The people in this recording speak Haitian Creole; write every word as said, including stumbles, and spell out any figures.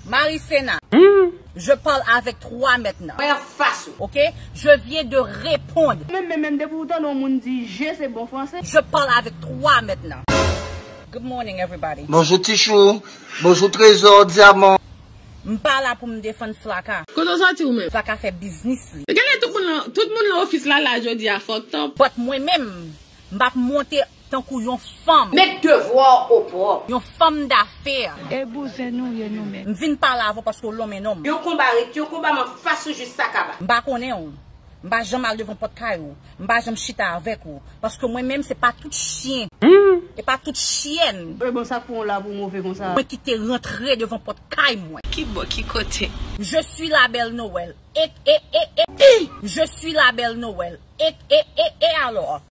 Marisena, je parle avec toi maintenant. Mwen anfas ou. Ok? Je viens de répondre. Menm, menm, menm, depi ou tande yon moun di je, se bon franse. Je parle avec toi maintenant. Good morning, everybody. Bonjou Tichou. Bonjou Trezò, Dyaman. M pa la pou m defann Flaka. Kote w sòti ou menm? Flaka fè biznis li. Genlè tout moun nan, tout moun nan ofis la la jodi a fucked up. But mwen menm, m p ap monte tankou yon fanm. Met devwa w o pwòp. Yon fanm dafè. E bouzen nou ye nou menm. M vin pale avè w paske w lonmen non m. Yon konba ret yon konba, m anfas ou jis sa kaba. M pa konnen w. M pa janm al devan pòt kay ou. M pa janm chita avèk ou. Paske mwen menm, se pa tout chyen. E pa tout chyèn. E bon, sa k fè w la pou move konsa? Mwen ki te rantre devan pòt kay mwen. Ki bò, ki kote? Je suis la belle Noël. E, e, e, e, e. Je suis la belle Noël. E, e, e, e alors?